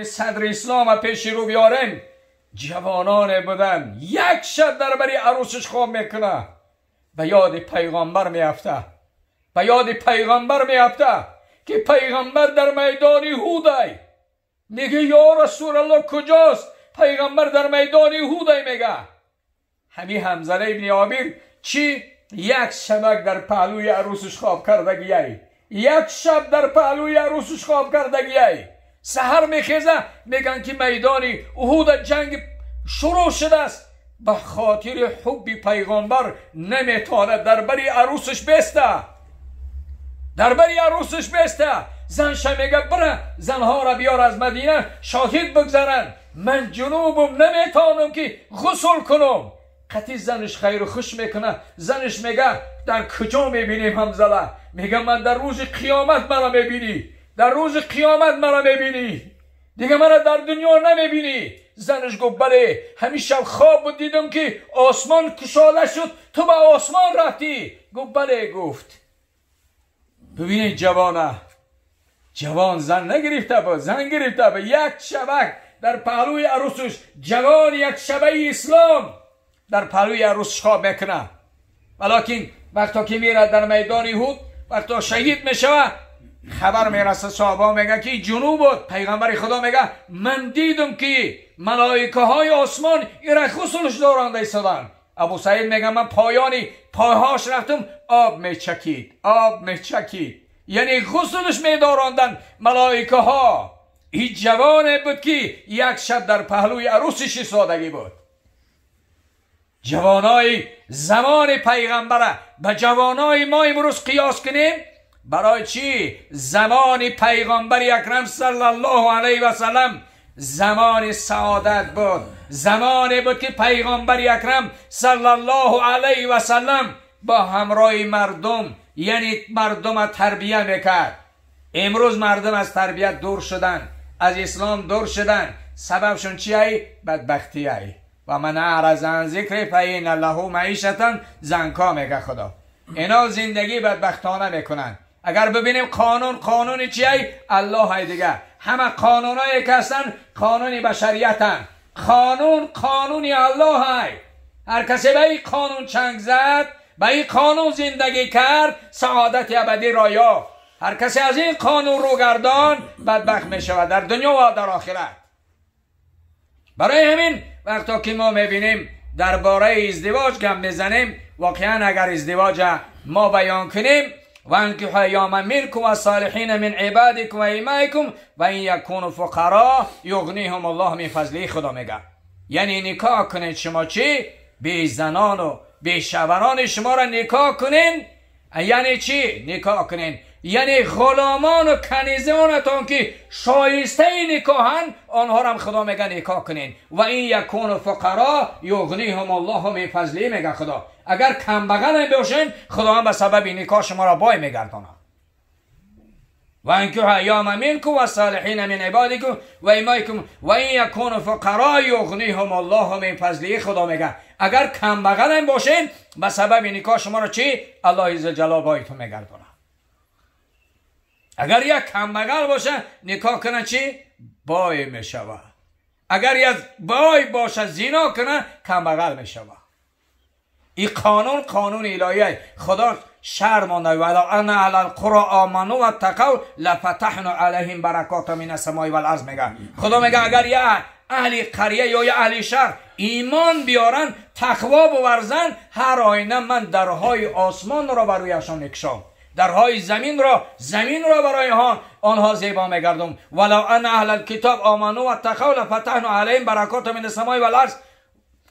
صدر اسلام پیش رو بیارن، جوانان بودن یک شب در بری عروسش خواب میکنه، به یاد پیغمبر میافته، به یاد پیغمبر میافته که پیغمبر در میدان هودی. میگه یا رسول الله کجاست؟ پیغمبر در میدان هودی. میگه همی حنظله ابن عامر چی؟ یک شبک در پهلوی عروسش خواب کردگیه، یک شب در پهلوی عروسش خواب کردگیه. سحر میخیزه، میگن که میدان احد جنگ شروع شده است. به خاطر حب پیغمبر نمیتونه در بری عروسش بسته، در بری عروسش بسته. زنش میگه بره زنها را بیار از مدینه شاهد بگذارن، من جنوبم نمیتونم که غسل کنم. قطعی زنش خیر و خوش میکنه. زنش میگه در کجا میبینیم حنظله؟ میگه من در روز قیامت مرا میبینی، در روز قیامت مرا میبینی، دیگه مرا در دنیا نمیبینی. زنش گفت بله، همیشه خواب بود دیدم که آسمان کشاله شد، تو به آسمان رفتی. گفت بله. گفت ببینید جوانه، جوان زن نگرفته بود، زن گرفته بود. یک شبک در پهلوی عروسش، جوان یک شبه اسلام در پهلوی عروسش خواب میکنه. ولیکن وقتا که میره در میدان احد، وقتا شهید میشوه، خبر میرسه صحابه میگه که جنوب بود. پیغمبر خدا میگه من دیدم که ملائکه های آسمان ایره غسلش دارند ایستادن. ابو سعید میگه من پایانی پایهاش رفتم، آب میچکید، آب میچکید، یعنی غسلش میداراندن ملائکه ها. این جوان بود که یک شب در پهلوی عروسش ایستادگی بود. جوانای زمان پیغمبره به جوانای ما امروز قیاس کنیم. برای چی؟ زمان پیغمبر اکرم صلی الله علیه و سلم زمان سعادت بود، زمانی بود که پیغمبر اکرم صلی الله علیه و سلم با همراه مردم، یعنی مردم تربیه میکرد. امروز مردم از تربیت دور شدن، از اسلام دور شدن. سببشون چیه؟ بدبختیه. و من اعرض عن ذکری فإن له معیشة ضنکا. میگه خدا اینا زندگی بدبختانه میکنن. اگر ببینیم قانون، قانون چیه؟ الله های دیگه. همه قانونایی که هستن قانون بشریتن. قانون قانونی الله های. هر کسی به این قانون چنگ زد، به این قانون زندگی کرد، سعادت ابدی را یافت. هر کسی از این قانون رو گردان بدبخت می شود در دنیا و در آخرت. برای همین وقتا که ما میبینیم درباره ازدواج گم میزنیم، واقعا اگر ازدواج ما بیان کنیم، وانكحوا الأيامى منكم والصالحين من عبادكم وإمائكم وإن يكونوا فقراء يغنيهم الله من فضله. خدا میگه یعنی نکاح کنید شما چی؟ بی زنان و بی شوهران شما را نکاح کنین. یعنی چی نکاح کنین؟ یعنی غلامان و کنیزانتان که شایسته نکاحن، آنها را هم خدا میگه نکاح کنین. و این یکون فقرا یغنیهم الله من فضله. میگه خدا اگر کمبغل باشین، خدا هم به سبب نکاح شما را بای میگردانه. و انکحوا الأيامى منكم والصالحین من عبادكم و امائكم و این یکون فقرا یغنیهم الله من فضله. خدا میگه اگر کمبغل باشین، به سبب نکاح شما را چی؟ الله عزوجل بایتون میگردانه. اگر یک کمبغل باشه نکاح کنه چی؟ بای میشوه. اگر یک بای باشه زنا کنه کمبغل میشوه. این قانون قانون الهیه. خدا شرط مانده ولو ان اهل القرى آمنوا واتقوا لفتحنا علیهم برکات من السماء والارض. میگه خدا میگه اگر یه اهل قریه یا یه اهل شهر ایمان بیارن، تقوا بورزن، هر آینه من درهای آسمان را بر رویشان میکشم، درهای زمین را برای آنها زیبا میگردم. ولو ان اهل الکتاب آمنوا واتقوا لفتحنا علیهم برکات من السماء والارض.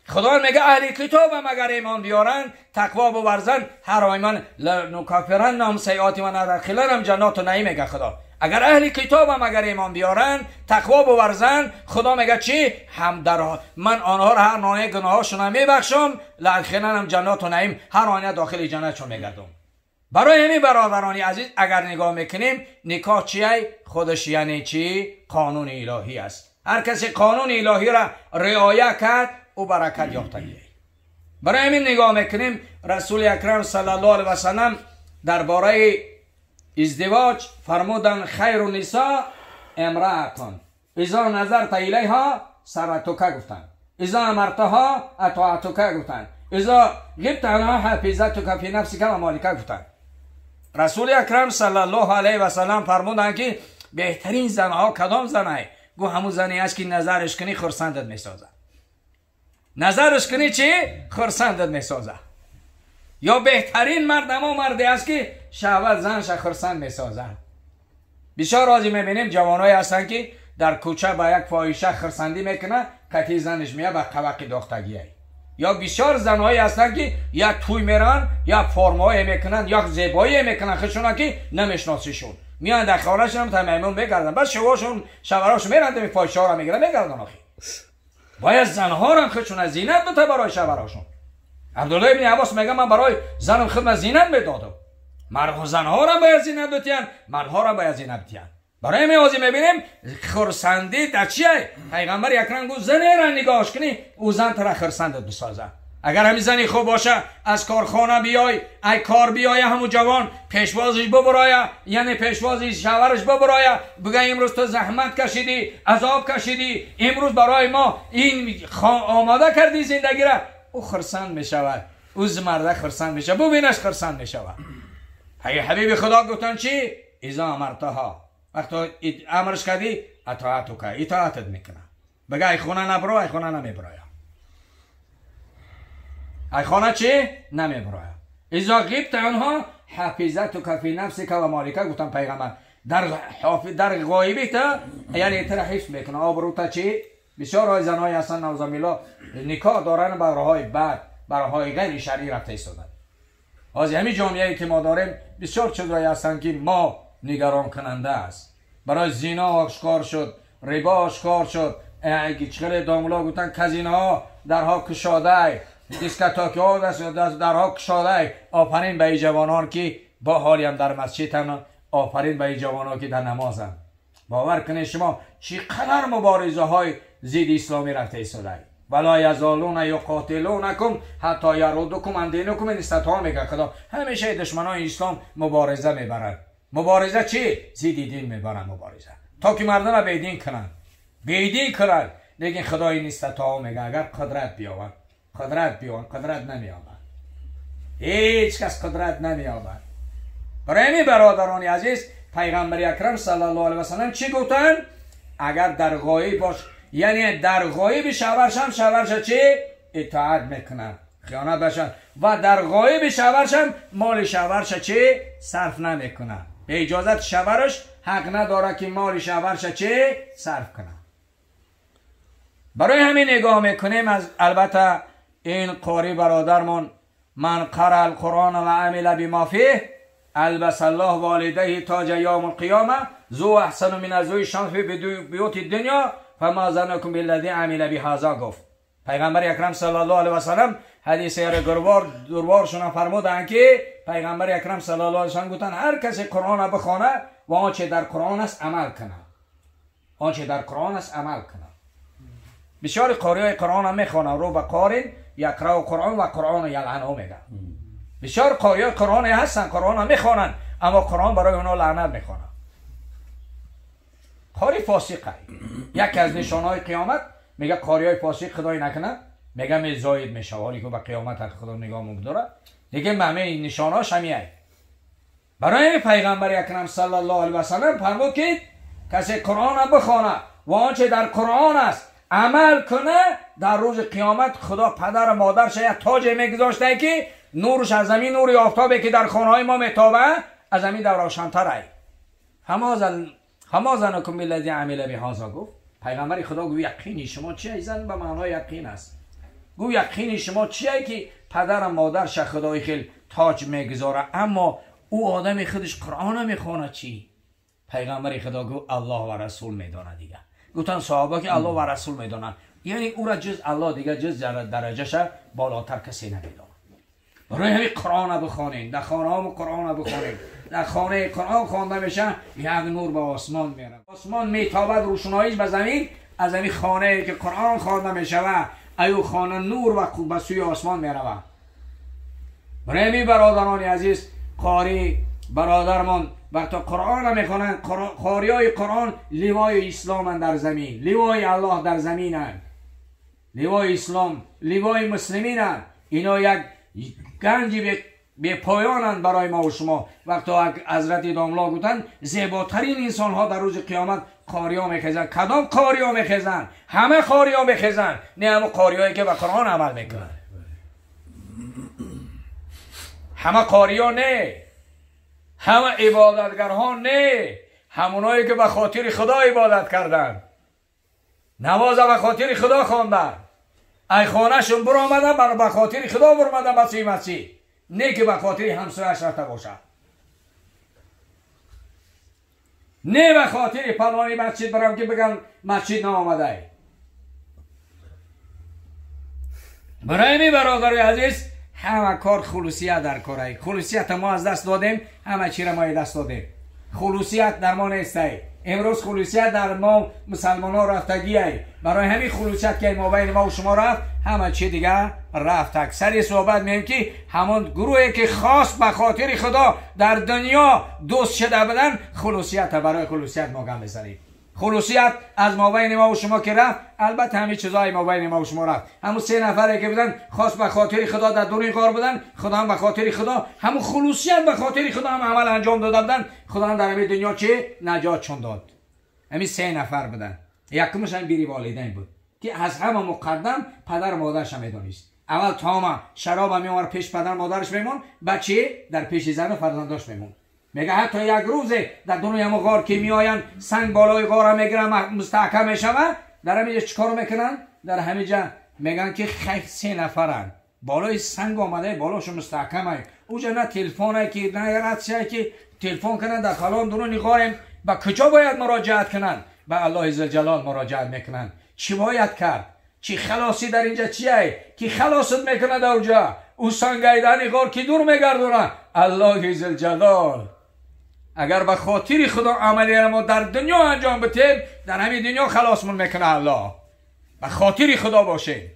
خدا میگه اهل کتاب هم اگر ایمان بیارن، تقوا بورزن، هر آینه لنکفرن عنهم سیئاتهم و لندخلنهم جنات النعیم. میگه خدا اگر اهل کتاب هم اگر ایمان بیارن، تقوا بورزن، خدا میگه چی؟ هم در من آنها را هر نوع گناهاشون میبخشم، لندخلنهم جنات النعیم، هر آینه داخل جنتشون میگردم. برای همین برادرانی عزیز اگر نگاه میکنیم نکاح چیه؟ خودش یعنی چی؟ قانون الهی است. هر کسی قانون الهی را رعایت کرد، او برکت یافتگیه. برای همین نگاه میکنیم رسول اکرم صلی الله علیه و سلم درباره ازدواج فرمودن خیر النساء امرأة اذا نظرت الیها سرتک گفتن، اذا امرتها اطاعتک گفتن، اذا غبت عنها حفظتک فی نفسک و مالک گفتن. رسول اکرم صلی الله علیه و سلم فرمودن که بهترین زنها کدام زنه؟ گو همون زنی است که نظرش کنی خرسندت میسازه. نظرش کنی چی؟ خرسندت میسازه. یا بهترین مرد اما مردی است که شهوت زنش خرسند میسازه. بسیار راضی میبینیم جوانایی هستن که در کوچه با یک فاحشه خرسندی میکنه، قطعی زنش میاد با قوقی داختگی. یا بسیار زنهایی هستن که یا توی میرن یا فرمای میکنن یا زیبایی میکنن خودشون که نمیشناسیشون، میان در خانه‌شون هم تا میمون میگردن، بعد شوهرشون شوهراشون میرن دمی فاحشه ها رو میگیرن میگردن. آخه باید زنها رو هم خودشون زینت بده برای شوهراشون. عبدالله ابن عباس میگه من برای زنم خودم زینت میدادم. مرد زنها رو باید زینت بدین، مردها رو باید زینت بدین. برای همین آزی میبینیم خرسندی در چیه؟ پیغمبر اکرم گفت زنی را نگاهش کنی او زن ترا خرسندت بسازه. اگر همین زنی خوب باشه از کارخانه بیای، ای کار بیای، همون جوان پیشوازش ببرایه، یعنی پیشوازش شوهرش ببرایه، بگه امروز تو زحمت کشیدی، عذاب کشیدی، امروز برای ما این آماده کردی زندگی را، او خرسند میشود، او مرده خرسند میشه، ببینش خرسند میشود. حبیب خدا گفتن چی؟ اذا امرتها، وقتی امرش کردی اطاعتو که اطاعتت میکنه، بگه ای خونه نبرو، ای خونه نمیبرایا، ای خانه چی؟ نمیبرایا. اذا غیبت عنها حفظتک فی نفسک و مالک، گفتن پیغمبر در غایبی تا یعنی تر حفظ میکنه آبرو تا چی؟ بسیار های زنهای هستن نوزمیلا نکاح دارن بر راههای بد، بر راههای غیر شرعی رفته ایستادن. از همین جامعه که ما داریم بسیار چیزهایی هستن که ما نگران کننده است. برای زینا آشکار شد، ربا آشکار شد، چقدر داملا گفتن کزینه ها درها کشاده، دیسکتاکی ها درها کشاده. آفرین به ای جوانان که با حالی هم در مسجد هم، آفرین به ای جوانان که در نماز هم. باور کنید شما چقدر مبارزه های ضد اسلامی رفته ایستاده. ولا یزالون یقاتلونکم حتی یردوکم عن دینکم ان استطاعوا، میگه خدا همیشه دشمنان اسلام مبارزه میبرند. مبارزه چی؟ ضد دین میبرن مبارزه، تا که مردم را بیدین کنن، بیدین کنن. لیکن خدای نیست تا میگه اگر قدرت بیاورد، قدرت بیاورد، قدرت نمیآورد، هیچ کس قدرت نمیآورد. برای همین برادران عزیز پیغمبر اکرم صلی الله علیه و سلم چی گفتن؟ اگر در غایب باش، یعنی در غایب شوهرش هم شوهرش چی؟ اطاعت میکنن، خیانت بشن، و در غایب شوهرش هم مال شوهرش چی؟ صرف نمیکنن. به اجازت شوهرش حق نداره که مال شوهرش چه صرف کنه. برای همین نگاه میکنیم از البته این قاری برادرمون من قرأ القرآن و عمل بما فیه البس الله والديه تاج یوم القیامه ذو احسن من ذوی الشمس فی بیوت الدنیا فما ظنکم بالذی عمل بهذا. گفت پیغمبر اکرم صلی الله علیه و سلم حدیث دروارشون فرمودند که پیغمبر اکرم صلی الله علیه و سلم گفتند هر کسی قرآن بخونه و آنچه در قرآن است عمل کنه، آنچه در قرآن است عمل کنه. بسیار قاری قرآن هم میخوانن، رو به قارین یقرأ قرآن و قرآن یلعنه میگن. بسیار قاری قرآن هستن قرآن هم میخوانن، اما قرآن برای اونا لعنت میخوانن. قاری فاسقه، یکی از نشانهای قیامت میگه قاری فاسق خدای نکنه میگه می زاید میشه، حالی که به قیامت خدا نگاه می‌داره دیگه. همه نشانهاش همیه. برای پیغمبر اکرم صلی الله علیه و سلم فرمود که کسی قرآن بخوانه و آنچه در قرآن است عمل کنه، در روز قیامت خدا پدر و مادرش یک تاج میگذاشته که نورش از زمین نور آفتابی که در خانه های ما میتابه از زمین در روشن‌تر. فما ظنکم بالذی عمل بهذا. گفت پیغمبر خدا گفت یقینی شما چیه؟ زن به معنای یقین است. گفت یقینی شما چیه که پدر و مادرش خدای خیلی تاج میگذاره اما او آدم خودش قرآن میخونه چی؟ پیغمبر خدا گفت الله و رسول میدانه دیگه. گفتن صحابه که الله و رسول میدانن، یعنی او را جز الله دیگه جز درجهش بالاتر کسی نمیدانه. برای همین قرآن بخوانین، در خانه ها قرآن بخوانین، در خانه قرآن خوانده میشه یک نور به آسمان میره، آسمان میتابد روشناییش به زمین. از همین خانه که قرآن خوانده میشه ایو خانه نور و به سوی آسمان میره. برای همین برادران عزیز قاری برادرمان وقتی قرآن میخوانند، قاریای قرآن لوای اسلام در زمین، لوای الله در زمینند، لوای اسلام، لوای مسلمینند. اینا یک گنج به پایانند برای ما و شما. وقتی حضرت داملا گفتند زیباترین انسان ها در روز قیامت قاریا میخزند. کدام قاریا میخزند؟ همه قاریا میخزند، نه همه قاریایی که به قرآن عمل میکنند. همه قاریا نه، همه عبادتگرها نه، همونایی که به خاطر خدا عبادت کردن، نماز به خاطر خدا خواندن، ای خانهشون برآمدن به خاطر خدا برآمدن به سوی مسجد، نه که به خاطر همسایه‌اش رفته باشد، نه به خاطر فلانی مسجد برم که بگن مسجد نآمده. برای می برادر عزیز همه کار خلوصیت در کاره. خلوصیت ما از دست دادیم، همه چی را ما دست دادیم. خلوصیت در ما نیست. امروز خلوصیت در ما مسلمان ها رفتگیه. برای همین خلوصیت که ما بین ما و شما رفت، همه چی دیگه رفت. اکثر صحبت میگیم که همون گروهی که خاص به خاطر خدا در دنیا دوست شده بودن، خلوصیت برای خلوصیت ما گم بزنیم. خلوصیت از ما بین ما و شما که رفت، البته همه چیزای ما بین ما و شما رفت. همون سه نفره که بودن خاص به خاطر خدا در دنیا کار بودن، خدا هم به خاطر خدا، همون خلوصیت به خاطر خدا هم عمل انجام داده بودن، خدا هم در همین دنیا چه نجات چون داد. همین سه نفر بودن. یکمش هم بیری والدین بود که از همه مقدم پدر مادرش هم میدونست. اول تاما شراب هم میآورد پیش پدر مادرش میمون، بچه در پیش زن و فرزنداش میمون. میگه حتی یک روز در دنیا همون غار که میآیند سنگ بالای غار میگیرن مستحکم میشوه، در همینجا چیکار میکنن؟ در همینجا میگن که خیلی سه نفرن بالای سنگ آمده، بالاشون مستحکمه، اوجا نه تلفن که نه رادیو که تلفن کنن در فلان درون غاریم، به کجا باید مراجعت کنن؟ به الله ذوالجلال مراجعت میکنن. چی باید کرد؟ چی خلاصی در اینجا چیه؟ کی خلاصت میکنه در اونجا؟ او سنگ دهن غار کی دور میگردونه؟ الله ذوالجلال. اگر به خاطر خدا عملی ما در دنیا انجام بدیم، در همین دنیا خلاصمون میکنه الله. به خاطر خدا باشه.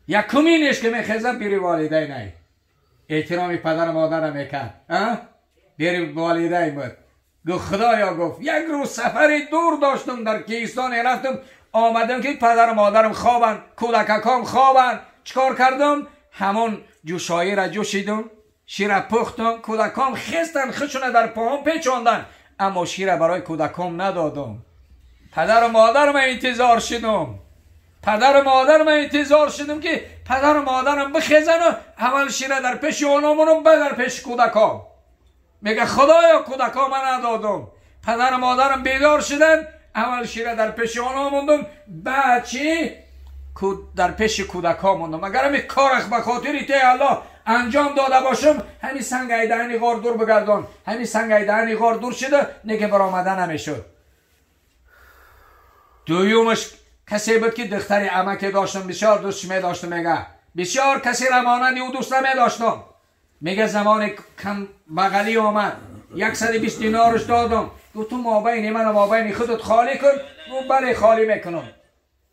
یکمینش که میخزم بیر والدین، احترام پدر مادر میکرد، بیر والدین بود. گفت خدایا، گفت یک روز سفری دور داشتم در کیستان رفتم، آمدم که پدر مادرم خوابن، کودککام خوابن. چیکار کردم؟ همون جوشایی را جوشیدم، شیر پختم، کودکام خستن، خودشون در پاهم پیچاندن، اما شیر برای کودکام ندادم. پدر و مادرم انتظار شدم، پدر و مادرم انتظار شدم که پدر و مادرم بخیزن و اول شیر در پیش اونا مونم، بعد در پیش کودکام. میگه خدایا کودکام من ندادم، پدر و مادرم بیدار شدن، اول شیر در پیش اونا موندم، بعد چی؟ در پیش کودکام موندم. اگر همین کارخ به خاطر تی الله انجام داده باشم، همین سنگ دهنی غار دور بگردان، همین سنگ دهنی غار دور شده، نه که برآمده نمیشد. دویومش کسی بود که دختر عمک داشتم، بسیار دوستش می داشتم. میگه بسیار کسی را مانند او دوست نمی داشتم. میگه زمان کم بغلی آمد، 120 دینارش دادم، گفت تو مابین من و مابین خودت خالی کن. گفت بله خالی میکنم.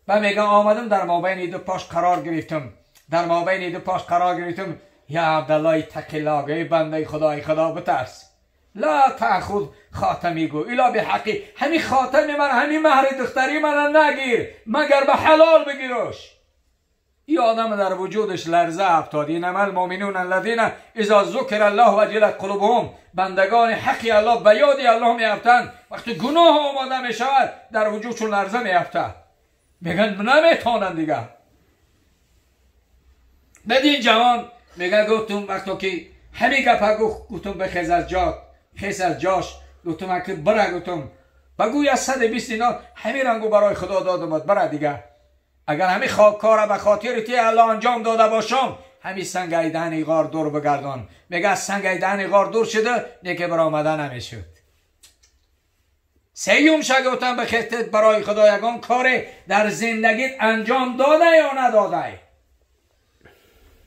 و میگه آمدم در مابین دو پاش قرار گرفتم، در مابین دو پاش قرار گرفتم. یا عبدالله اتق الله، ای بنده خدای خدا بترس، لا تأخذ خاتمی، گو الا بحقی، همین خاتم من، همین مهر دختری من نگیر مگر به حلال بگیرش. این آدم در وجودش لرزه افتاد. اینما المؤمنون الذین اذا ذکر الله وجلت قلوبهم، بندگان حقی الله به یاد الله میافتند، وقتی گناه آماده میشود در وجودشون لرزه میافته، میگن نمیتونن دیگه. بعد این جوان میگه گفتم وقتی که همین گپا گفت، گفتم بخیز از جات، خیز از جاش، گفتم که بره، گفتم بگو 120 دینار همین رنگو برای خدا دادم، بره دیگه. اگر همین کار به خاطر تی الله انجام داده باشم، همین سنگ دهن غار دور بگردان. میگه سنگ دهن غار دور شده، نه که برآمده نمیشد. سیوم گفتم به خطت برای خدا یگان کار در زندگیت انجام داده یا نداده؟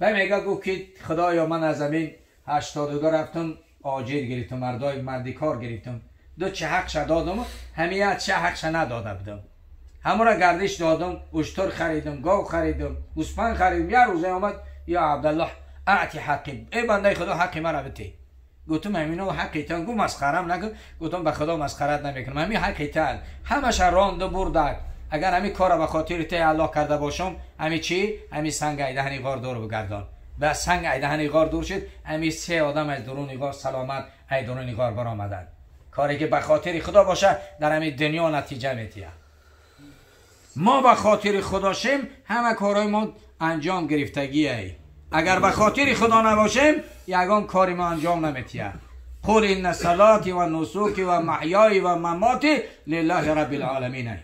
و میگه گفت که خدایا من از زمین 82 رفتم آجر گرفتم، مردای مردی کار گرفتم، دو چه حقش دادم، همیه چه حقش نداده بودم، همون را گردش دادم، اشتر خریدم، گاو خریدم، گوسفند خریدم. یه روزه آمد یا عبدالله اعطی حقی، ای بنده خدا حقی مرا بده. گفتم همینو حقیقتا گو مسخرم نکن. گفتم به خدا مسخرت نمیکنم، همین حقیقتا همش راند بردک. اگر همین کارا به خاطر ته الله کرده باشم، همین چی؟ همین سنگ ایدهنی غار دور بگردان. به سنگ ایدهنی غار دور شد، همین سه آدم از درون غار سلامت ای درون غار برآمدن. کاری که به خاطر خدا باشه در همین دنیا نتیجه میتیه. ما به خاطر خدا شیم همه کارهای ما انجام گرفتگیه. اگر به خاطر خدا نباشیم یگان کاری ما انجام نمیتیه. قل ان صلاتی و نسکی و محیای و مماتی لله رب العالمین.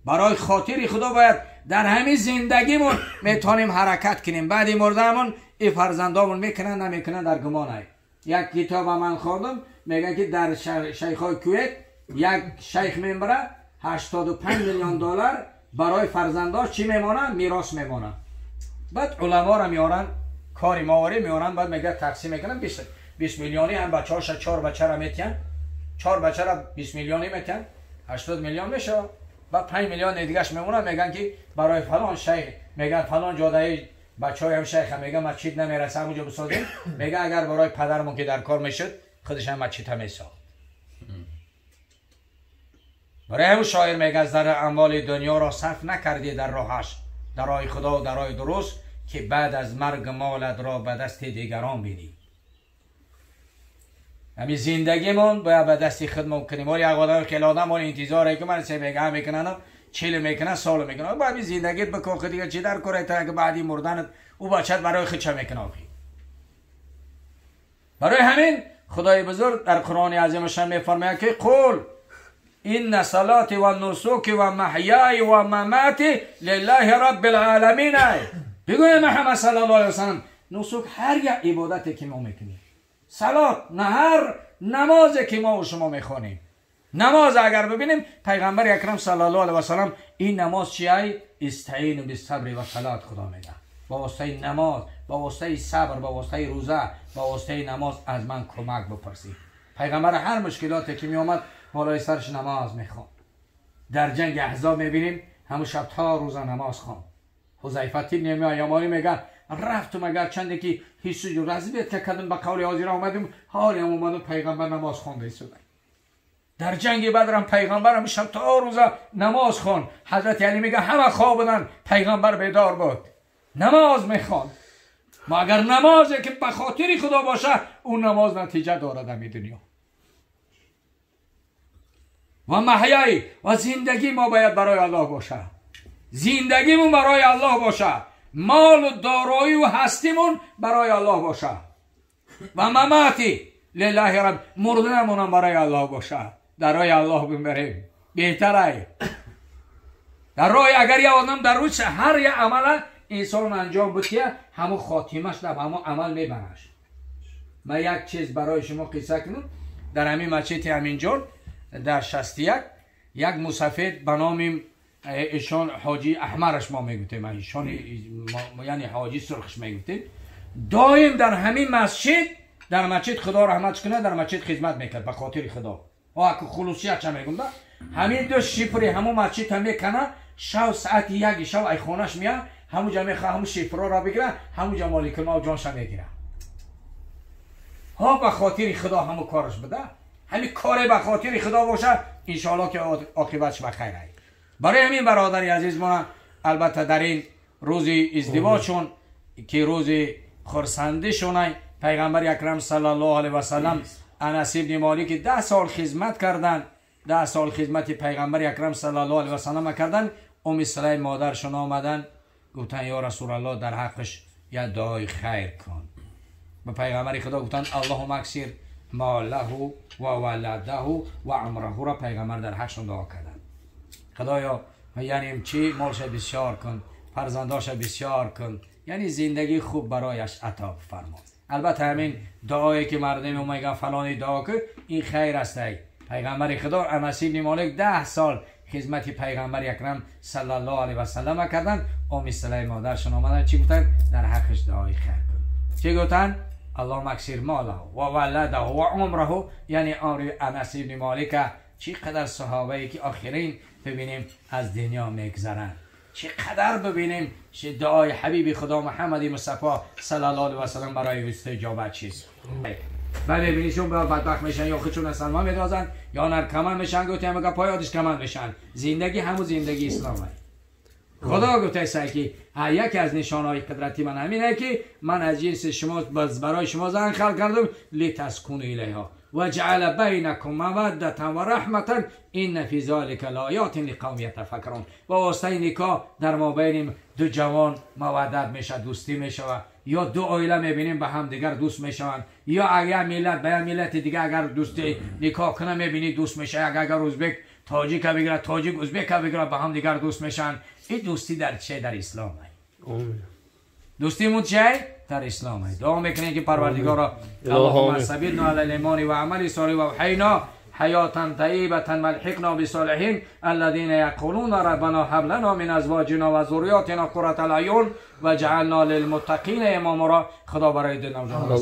برای خاطر خدا باید در همین زندگیمون میتونیم حرکت کنیم. بعد مردمون ای فرزندامون میکنن نمیکنن در گمان. یک کتاب من خوندم میگه که در شیخ کویت یک شیخ میمره 85 میلیون دلار برای فرزنداش چی میمونه؟ میراث میمونه. بعد علما را میارن کاری ماوری میارن، بعد میگه تقسیم میکنن 20 میلیونی هم بچه‌هاش 4 بچه را میتین، 4 بچه را 20 میلیونی میتین، 80 میلیون میشه. بعد 5 میلیون دیگهش میمونه، میگن که برای فلان شیخ، میگن فلان جاده بچه‌های هم شیخ، میگن مسجد نمیرسه اونجا بسازیم. میگه اگر برای پدرمون که در کار میشد خودش هم مسجد هم میساخت. برای همون شاعر میگه از در اموال دنیا را صرف نکردی در راهش، در راه خدا و در راه درست، که بعد از مرگ مالت را به دست دیگران بینی. همین زندگیمون باید به دست خودمون کنیم. ولی یک آدم خیلی آدم انتظاره که من سه بگه میکنن، چیل میکنن، سال میکنن. باید همین زندگیت بکن خود دیگه چی در کاره تا که بعدی مردنت او بچت برای خود چه میکنه آخی. برای همین خدای بزرگ در قرآن عظیمشان میفرماید که قول ان صلاتی و نسکی و محیای و مماتی لله رب العالمین. بگوی محمد صلی الله علیه وسلم نسک هر یک عبادتی که ما میکنیم، صلات نه هر نمازی که ما و شما میخوانیم. نماز اگر ببینیم پیغمبر اکرم صلی الله علیه و سلم این نماز چیه؟ استعینوا بالصبر و صلات. خدا میگه با واسطه نماز، با واسطه صبر، با واسطه روزه، با واسطه نماز از من کمک بپرسید. پیغمبر هر مشکلاتی که میآمد بالای سرش نماز میخوان. در جنگ احزاب میبینیم همون شب تا روز نماز خوان. حذیفه نمیاد یمانی میگه رفتم اگر چنده که هیچ رزمی کردم به قول حاضر آمدیم، حالی هم اومدم پیغمبر نماز خوانده ایستاده. در جنگ بدر هم پیغمبر هم شب تا روز نماز خوان. حضرت علی میگه همه خواب بودن، پیغمبر بیدار بود نماز میخوان. ما اگر نمازی که به خاطر خدا باشه اون نماز نتیجه دارد در دنیا. و محیای و زندگی ما باید برای الله باشه. زندگیمون برای الله باشه، مال و دارایی و هستیمون برای الله باشه. و مماتی لله رب، مردنمون برای الله باشه. در راه الله بمیریم بهتره. در راه اگر یه آدم در روز هر یه عمل انسان انجام بده همون خاتمش در همون عمل میبرش. من یک چیز برای شما قصه کنم. در همین مسجد همینجا در 61 یک مسافر به نام ایشان حاجی احمرش ما میگفتیم، ایشان یعنی حاجی سرخش میگفتیم، دایم در همین مسجد، در مسجد خدا رحمتش کنه، در مسجد خدمت میکرد به خاطر خدا. آ خلوصیت چه میگم ده همین دو شیپری همون مسجد هم میکنه، شب ساعت 1 شب ای خونش میاد همونجا میخواد همون شیپرا را بگیره، همونجا مالک ما جانش میگیره. ها به خاطر خدا همون کارش بده، همین کار به خاطر خدا باشه انشالله که عاقبتش به خیر. برای همین برادر عزیز ما البته در این روز ازدواجشون که روز خرسندیشونه، پیغمبر اکرم صلی الله علیه و سلم انس ابن مالک 10 سال خدمت کردن، 10 سال خدمت پیغمبر اکرم صلی الله علیه و سلم کردن. ام سلیم مادرشون آمدن گفتن یا رسول الله در حقش یه دعای خیر کن. به پیغمبر خدا گفتن اللهم اکثر ماله و ولده و عمره را پیغمبر در حقشون دعا کردن. خدایا یعنی چی؟ مالش بسیار کن، فرزنداش بسیار کن، یعنی زندگی خوب برایش عطا فرما. البته همین دعایی که مردم میگن فلانی دعا کن این خیر است. پیغمبر خدا انس بن مالک 10 سال خدمت پیغمبر اکرم صلی الله علیه و سلم کردن. ام سلیم مادرشون آمدن چی گفتن؟ در حقش دعای خیر کن. چی گفتن؟ اللهم اکثر ماله و ولده و عمره، یعنی عمر انس بن مالک. چی قدر صحابه که آخرین ببینیم از دنیا میگذرن، چی قدر ببینیم چه دعای حبیب خدا محمد مصطفی صلی الله علیه و سلم برای استجابت چیز. بعد میبینیشون بدبخت میشن، یا خودشون سلمان میدازن یا نرکمن میشن، گفتی هم پای یادش کمن میشن. زندگی همون زندگی اسلامه. خدا گفته است که یکی از نشانهای قدرتی من همینه که من از جنس شما برای شما زن خلق کردم، لتسکنوا الیها و جعل بینکم موده و رحمة ان فی ذلک لآیات لقوم یتفکرون. با واسطه نکاح در ما بین دو جوان مودت میشه، دوستی میشه، یا دو عائله میبینیم به هم دیگر دوست میشوند، یا اگر ملت به یک ملت دیگه اگر دوستی نکاح کنه میبینی دوست میشه، اگر ازبک تاجیک بگیره، تاجیک ازبک بگیره، به هم دیگر دوست میشن. این دوستی در چه؟ در اسلام. دوستیمون چه؟ در اسلام. دعا میکنیم که پروردگارا اللهم ثبتنا علی الایمان و عمل صالح و اوحینا حیاتا طیبة والحقنا بالصالحین الذين یقولون ربنا هب لنا من ازواجنا و ذریاتنا قرة الاعین واجعلنا للمتقین اماما. را خدا برای دو نوجوان.